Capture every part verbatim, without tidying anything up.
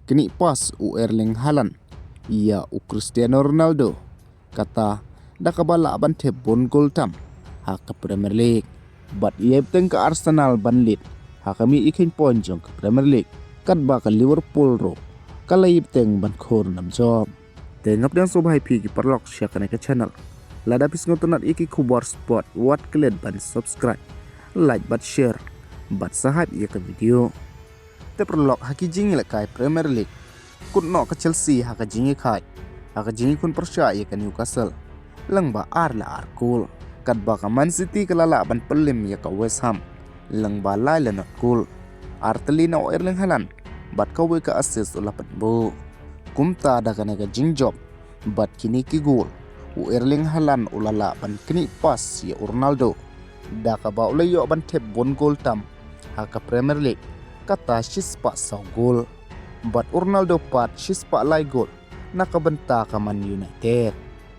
knieh pass u Erling Haaland ïa u Cristiano Ronaldo, kata da kaba lah ban thep bun gol tam ha ka Premier League. Bad ïai bteng ka Arsenal ban lead ha ka mih ïa kheiñ point jong ka Premier League, katba ka Liverpool ruh ka la ïai bteng ban khur nam jop. Te nga pdiang sngewbha ïa phi ki paralok sha kane ka channel. Lada phi sngewtynnat ïa ki khubor sport, wat klet ban subscribe, like bad share bad sa hype ïa ka video. Te paralok, ha ki jingïalehkai Premier League, kut noh ka Chelsea ha ka jingïakhaid ha ka jingïakhun pyrshah ïa ka Newcastle lyngba ar la ar kol, katba ka Man City ka la lah ban pynlem ïa ka West Ham lyngba lai la nod kol. Ar tylli na u Erling Haaland bad kawei ka assist u la pynbuh. Kumta da kane ka jingjop bad kine ki gol, u Erling Haaland u la lah ban knieh pass ïa u Ronaldo, da kaba u la ïoh ban thep bun gol tam ha ka Premier League, kata shispah saw gol. Bad u Ronaldo pat shispah lai gol na ka bynta ka Man United.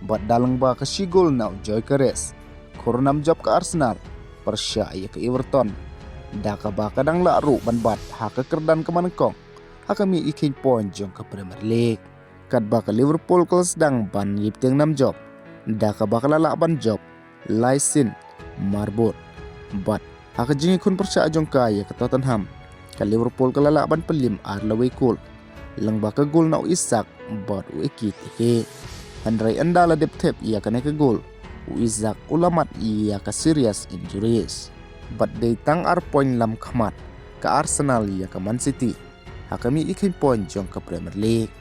Bad da lyngba ka shi gol na u Gyökeres, khur nam jop ka Arsenal pyrshah ïa ka Everton, da kaba ka dang lah ruh ban bat ha ka kyrdan kaba nyngkong ha ka mih ïa kheiñ point jong ka Premier League. Katba ka Liverpool ka la sdang ban ïai bteng nam jop, da kaba ka la lah ban jop lai sien marbud. Bad ha ka jingïakhun pyrshah jong ka ïa ka Tottenham, ka Liverpool ka la lah ban pynlem ar la wei kol lyngba ka gol na u Isak bad u Ekitike. Hynrei ynda la dep thep ïa kane ka gol, u Isak u la mad ïa ka serious injuries bad dei tang ar point lam khmat ka Arsenal ïa ka Man City ha ka mih ïa kheiñ point jong ka Premier League.